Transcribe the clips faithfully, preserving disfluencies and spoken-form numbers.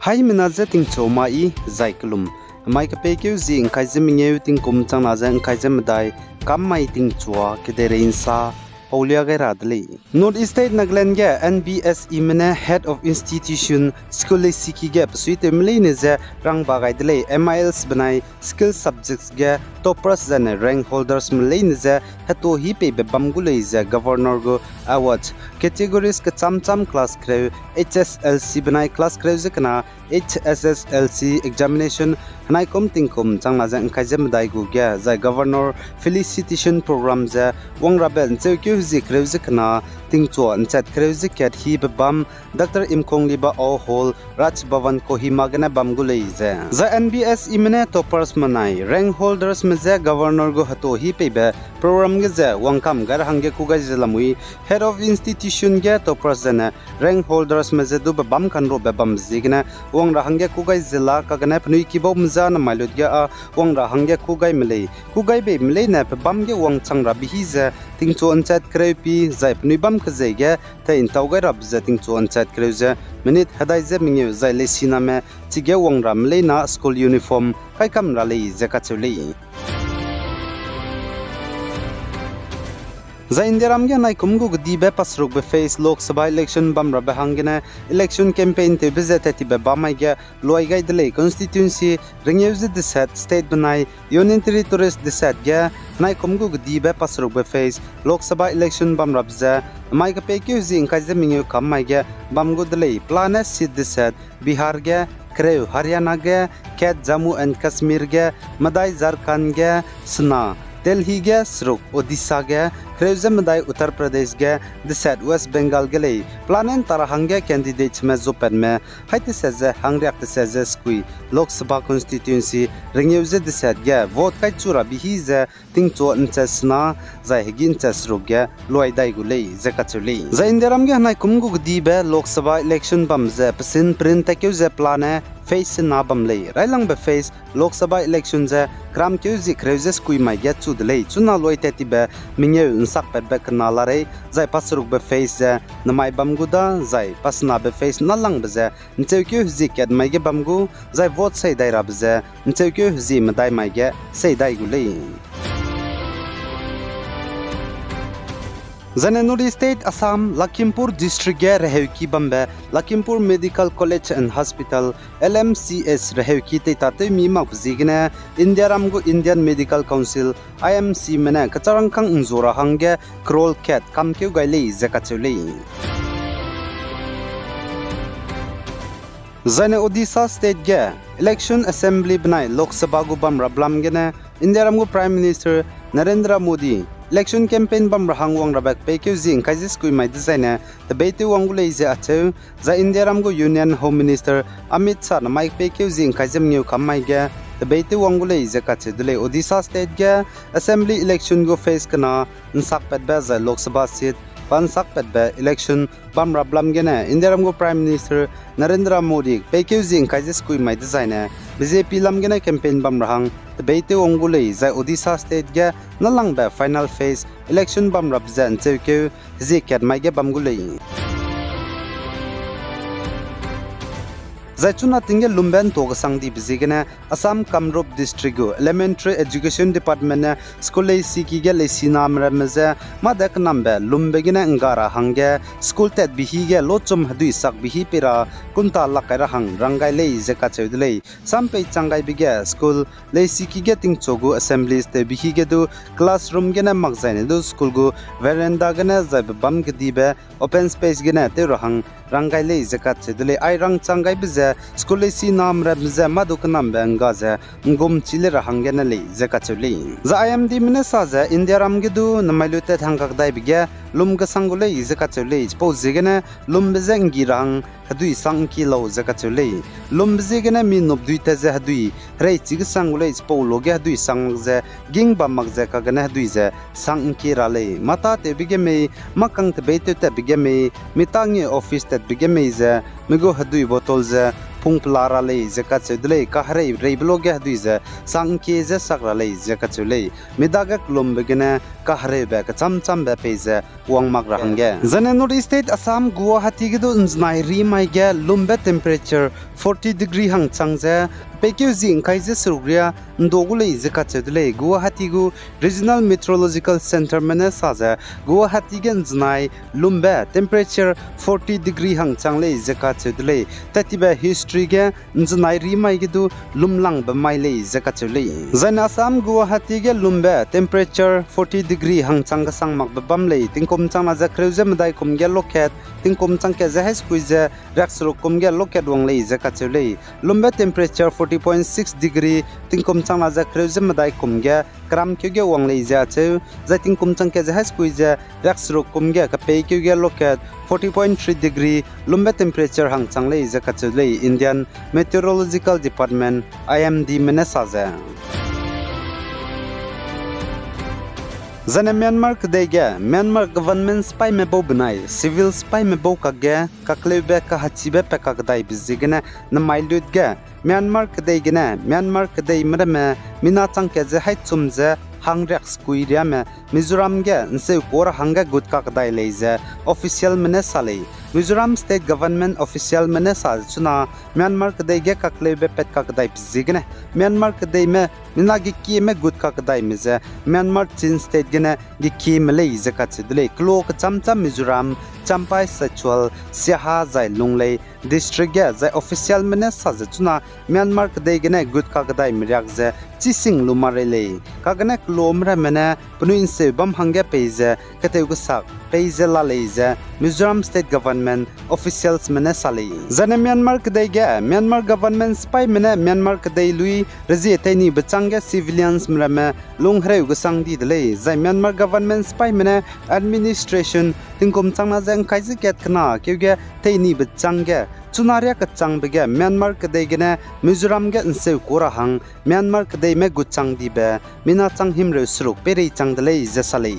Haimena je tingchu mai zai kelum. Mai kepeikeu zi ngkai ze mengeu tingkum changna ze ngkai ze medai, kam mai tingchua kedeirei nsa paulia gai ra de lei. North East State Nagaland ge N B S E me ne Head of Institution School Leisiki ge besuitewme leine ze rangba gai de lei, M I Ls benai skill subjects ge toppers zane rank holdersme leine ze hetuahî peibe bam gu lei ze Governor gu award, categories kechâm châm class kereu, H S L C benai class kereu ze kena H S S L C examination henaikum tingkum changna ze ngkai ze medai gu ge zai Governor Felicitation Program ze wangrabe ncheukeu hezie kereu ze kena tingchua nchat kereu ze kat hibe bam Doctor Imkhongliba Ao Hall, Raj Bhavan Kohima gene bam gu lei ze. Zai N B S E me ne toppers menai rank holdersme je Governor gu hetuahî peibe program ge ze wangkam gai ra hangge kû gai ze lamui Head of Institution ge toppers zene rank holdersme ze du bebâm kanrobe bam ziegene wang ra hangge kû gai ze la kagene penui kibaume je namai lut ge â wang ra hangge kû gaime lei. Kû gai beime leine pebâm ge wangchang rabe hî ze tingchu nchat kereu pi zai penui bâm kezei ge tei ntau gai rabe ze tingchu nchat kereu ze minute hedai ze mengeu zai leisiname chige wang ramme leina school uniform kaikam ra lei ze kacheu lei. Zai Indiaram ge naikum gu kedibe paserukbe phase Lok Sabha election bam rabe hanggene election campaign tewbe ze tattibe bam mai ge luai gai de lei. Constituency rengeu ze deset state benai Union Territories deset ge naikum gu kedibe paserukbe phase Lok Sabha election bam rabe ze mai kepeikeu zi ngkai ze mengeu kam mai ge bam gu de lei. Pelane seat deset Bihar ge, kereu Haryana ge, kat Jammu and Kashmir ge, medai Jharkhand ge, sena Delhi ge, seruk Odisha ge, kereu ze medai Uttar Pradesh ge, deset West Bengal ge lei. Pelane ntara hangge candidatesme zopatme hai teset ze hangriak teset ze sekui Lok Sabha constituency rengeu ze deset ge vote kaichu rabe hî ze tingchu nchat sena zai hegî nchat seruk ge luai dai gu lei ze kacheu lei. Zai Indiaram ge henaikum gu kedibe Lok Sabha election bam ze pesin perin tatkeu ze pelane phase sena bam lei. Railangbe phase Lok Sabha election ze keramkeu zi kereu ze sekui mai ge chu de lei. Chuna luai tattibe mengeu nsakpatbe kena larei zai paserukbe phase ze nemai bam gu da zai pasenabe phase nâlangbe ze ncheukeu hezie kat mai ge bam gu, zai vote sei dai rabe ze ncheukeu hezie medai mai ge sei dai gu lei. Zaine North East State Assam, Lakhimpur District ge reheuki bambe Lakhimpur Medical College and Hospital, L M C H reheuki teitatew mi makbe ziegene Indiaram gu Indian Medical Council, I M C me ne kecharangkang nzu ra hangge crore kat kamkeu gai lei ze kacheu lei. Zaine Odisha State ge election assembly benai Lok Sabha gu bam ra blam gene Indiaram gu Prime Minister Narendra Modi election campaign bam ra hang wang rabe peikeu zi ngkai ze sekui mai dezaine tebeitew wang gu lei ze acheu, zai Indiaram gu Union Home Minister Amit Shah ne mai peikeu zi ngkai ze mengeu kam mai ge tebeitew wang gu lei ze kacheu de lei. Odisha State ge assembly election gu phase kena nsakpatbe zai Lok Sabha seat pa nsakpatbe election bam ra blam gene Indiaram gu Prime Minister Narendra Modi peikeu zi ngkai ze sekui mai dezaine B J P lam gene campaign bam ra hang tebeitew wang gu lei, zai Odisha State ge nâlangbe final phase election bam rabe ze ncheukeu hezie kat mai ge bam gu lei. Zai chuna ting ge lumbe ntua kesang dibe ziegene Assam Kamrup District gu Elementary Education Department ne school leisiki ge leisiname ramme je mâ de kenambe lumbe gene ngga ra hangge school tatbe hî ge lochum hedui sakbe hî pei ra kunta lak kai ra hang rang gai lei ze kacheu de lei. Sam pei chang gaibe ge school leisiki ge tingchu gu assemblies tewbe hî ge du classroom gene makzaine du school gu veranda gene zaibe bam kedibe open space gene tew ra hang rang gai lei ze kacheu de lei. Ai rangchang gaibe ze school leisiname ramme je mâ du kenambe ngga ze ngumchi le ra hang gene lei ze kacheu lei. Zai I M D me ne sa ze Indiaram ge du nemai lu tat hang kakdaibe ge lum kesang gu lei ze kacheu lei. Chipau ziegene lumbe je nggi ra hang hedui sang ngkie lau ze kacheu lei. Lumbe ziegene mi nupdui tat ze hedui hereichi kesang gu lei, chipau luage hedui sang mak ze, ging bam mak ze kagene hedui ze sang ngkie ra lei. Mâ tâtewbe ge mei, mâ kang tebeitew tatbe ge mei, mi tâ ngi office tatbe ge mei ze, mi gu hedui bottle ze pung pela ra lei ze kacheu de lei, kaherei reibe luage hedui ze sang ’ngkie ze sak ra lei ze kacheu lei. Midage kelumbe gene kahereube kechâm-châmbe pei ze wang mak ra hangge. Zaine North East State Assam Guwahati ge du ’nzenai rimai ge lumbe temperature forty degree hangchang ze, peikeu zi ’ngkai ze seruk riâ ’ndu gu lei ze kacheu de lei. Guwahati gu Regional Meteorological Centreme ne sa ze, Guwahati ge ’nzenai lumbe temperature forty degree hangchang lei ze kacheu de lei. Tat tibe history ge ’nzenai rimai ge du lumlangbe mai lei ze kacheu lei. Zaine Assam Guwahati ge lumbe temperature forty degree hangchang kesang makbe bam lei, tingkum changna ze kereu ze medai kum ge lokat, tingkum chang kat ze haî sekui ze riakseruk kum ge lokat wang lei ze kacheu lei. Lumbe temperature forty point six degree, tingkum changna ze kereu ze medai kum ge keramkeu ge wang lei ze acheu, zai tingkum chang kat ze haî sekui ze riakseruk kum ge kepeikeu ge lokat forty point three degree lumbe temperature hangchang lei ze kacheu lei Indian Meteorological Department, I M Dme ne sa ze. Zaine Myanmar kedei ge Myanmar government sipaîme bau benai civil sipaîme bau kakge kakleube kahachibe pat kakdaibe ziegene nemai lut ge Myanmar kedei gene Myanmar kedeime ramme mina chang kat ze haî chum ze hangriak sekui riame Mizoram ge ’nseu kua ra hangge gut kakdai lei ze officialme ne sa lei. Mizoram State Government officialme ne sa chuna Myanmar kedei ge kakleube pat kakdaibe ziegene Myanmar kedeime mina gekieme gut kakdaime ze Myanmar Chin State gene gekieme lei ze kacheu de lei. Kelo kechâm-châm Mizoram, Champhai, Szechuan, Siaha zai Lunglei district ge zai officialme ne sa ze chuna Myanmar kedei gene gut kakdaime riak ze chising lu marei lei. Kagene kelome ramme ne penui ’nseu bam hangge pei ze ketew kesak pei ze la lei ze Mizoram State Government officialsme ne sa lei. Zaine Myanmar kedei ge Myanmar government sipaîme ne Myanmar kedei lui rezie teinibe chângge civiliansme ramme lung hereu gesang di de lei. Zai Myanmar government sipaîme ne administration tingkum changna ze ’ngkai ze kat kena keu ge teinibe chângge chuna riâ kechangbe ge Myanmar kedei gene Mizoram ge ’nseu kua ra hang Myanmar kedeime gut chang dibe mina chang himreu seruk peirei chang de lei ze sa lei.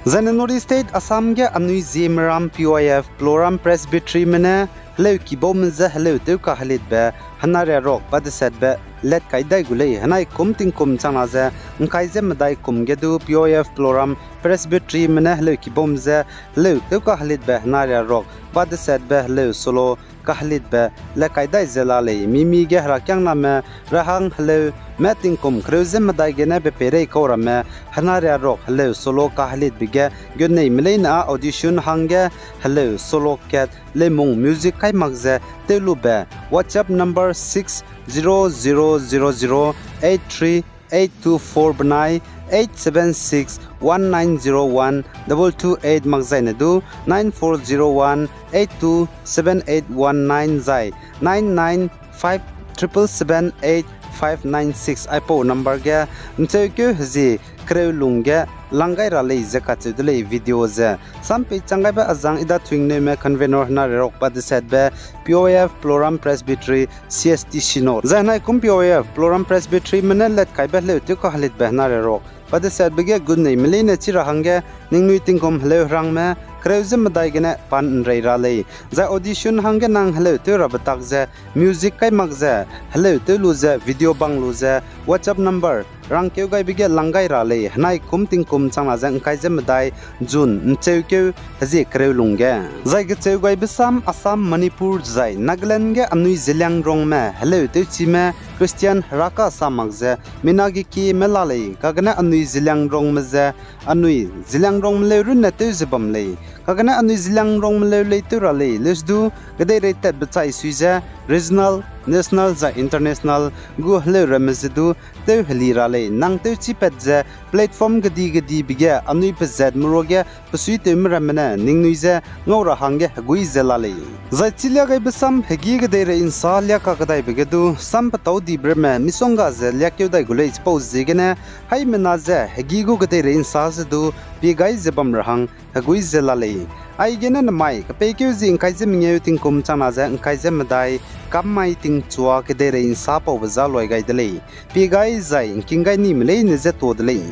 Zaine North East State Assam ge anui Zeme ram P Y F Ploram Presbyteryme ne heleu kibaume je heleu tew kahelitbe hena riarok padesetbe let kai dai gu lei. Henai kum tingkum changna ze ’ngkai ze medai kum ge du P Y F Ploram Presbyteryme ne heleu kibaume je heleu tew kahelitbe hena riarok padesetbe heleu solo kahelitbe le kai dai ze la lei. Mimi ge herakiangname rahang heleume tingkum kereu ze medai gene pe peirei kau ramme hena riarok heleu solo kahelitbe ge gunneime leine â audition hangge heleu solo kat leumung music kai mak ze tew lube WhatsApp number six zero zero zero zero eight three eight two four benai eight seven six one nine zero one double two eight mak zaine du nine four zero one eight two seven eight one nine zai nine nine five triple seven eight five nine six aipau number ge ’ncheukeu hezie kereu lung ge lang gai ra lei ze kacheu de lei video ze. Sam pei chang gaibe azang Ida Thuingneume convenor hena riarok padesetbe P Y F Ploram Presbytery C S T Synod. Zai henai kum P Y F Ploram Presbyteryme ne let kaibe heleu tew kahelitbe hena riarok padesetbe ge gunneime leine chi ra hangge ningnui tingkum heleu herangme kereu ze medai gene pan ’nrei ra lei. Zai audition hangge nang heleu tew rabe tak ze music kai mak ze heleu tew lu ze video bang lu ze WhatsApp number rangkeu gaibe ge lang gai ra lei. Henai kum tingkum changna ze ’ngkai ze medai June ’ncheukeu hezie kereu lung ge. Zai kecheu gaibe sam Assam, Manipur zai Nagaland ge anui Zeliangrongme heleu tewchime Christian heraka sa mak ze mina gekieme la lei. Kagene anui Zeliangrongme ze anui Zeliangrongme leu runne tew ze bam lei. Kagene anui Zeliangrongme leu lei tew ra lei. Leusdu kedeirei tatbe chai sui ze regional, national zai international gu heleu ramme ze du tew heli ra lei. Nang tewchipat ze platform kedi-kedibe ge anui pezatme ruage pesuitewme ramme ne ningnui je ngau ra hangge hegui ze la lei. Zai chilia gaibe sam hegî kedeirei ’nsa lia kakdaibe ge du sam petâu dibe ramme misongga ze liakeu dai gu lei. Chipau ziegene haimena ze hegî gu kedeirei ’nsa ze du pie gai ze bam ra hang hegui ze la lei. Aigene nemai kepeikeu zi ’ngkai ze mengeu tingkum changna ze ’ngkai ze medai kam mai tingchua kedeirei ’nsa paube za luai gai de lei. Pie gai zai ’ngking gai nime leine je tuâ de lei.